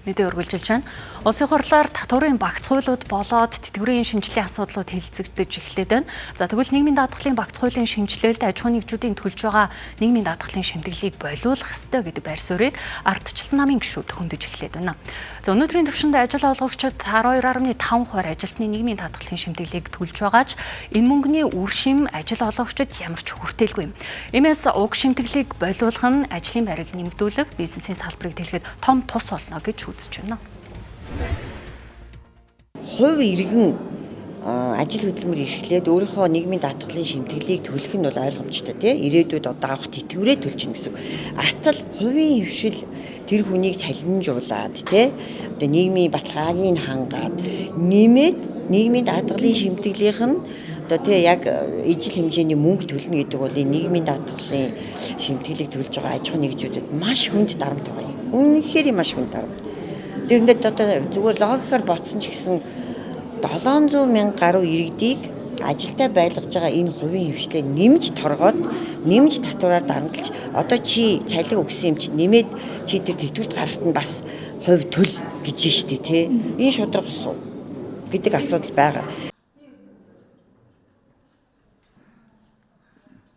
Мэдээ үргэлжилж байна. Улсын хурлаар татварын багц хуулиуд болоод тэтгэврийн шинжилгээний асуудлууд хэлцэгдэж эхлээд байна. За, тэгвэл нийгмийн даатгалын багц хуулийн шинжилэлд аж ахуйн нэгжүүдийн төлж байгаа нийгмийн даатгалын шимтгэлийг болиулах ёстой гэдэг байр суурийг ардчилсан намын гишүүд хөндөж эхлээд байна. За, өнөөдрийн төвшөнд ажил олгогчид 12.5 хувиар ажилтны нийгмийн даатгалын шимтгэлийг төлж байгаа ч энэ мөнгөний үр шим ажил олгогчид ямар ч хүртээлгүй юм. Иймээс уг шимтгэлийг болиулах нь ажлын байрыг нэмэгдүүлэх, бизнесийн салбарыг тэлэхэд том тус болно гэж үзэж байна. Хувь иргэн ажил хөдөлмөр эрхлээд өөрийнхөө нийгмийн даатгалын шимтгэлийг төлөх нь бол ойлгомжтой, тий, ирээдүйд одоо авах тэтгэврээ төлж гин гэсэн. Атал хувийн хвшил тэр хүнийг салинжуулаад, тий, одоо нийгмийн баталгааг нь хангаад нэмээд нийгмийн даатгалын шимтгэлийнх нь одоо, тий, яг ижил хэмжээний мөнгө төлнө гэдэг бол энэ нийгмийн даатгалын шимтгэлийг төлж байгаа аж ахуйн нэгжүүдэд маш хүнд дарамт байгаа юм. Үнэхээр маш хүнд дарамт. Тэг ингээд одоо зүгээр логикоор бодсон ч гэсэн 700 мянга гаруй иргэдийг ажилдаа байлгаж байгаа энэ хувийн хвшлээ нэмж торгоод, нэмж татвараар дарамтлаж, одоо чи цалин өгсөн юм чи нэмээд чи тэр тэтгэврт гарахт нь бас хувь төл гэж штэ, тий. Энэ шударга ёсоо гэдэг асуудал байгаа.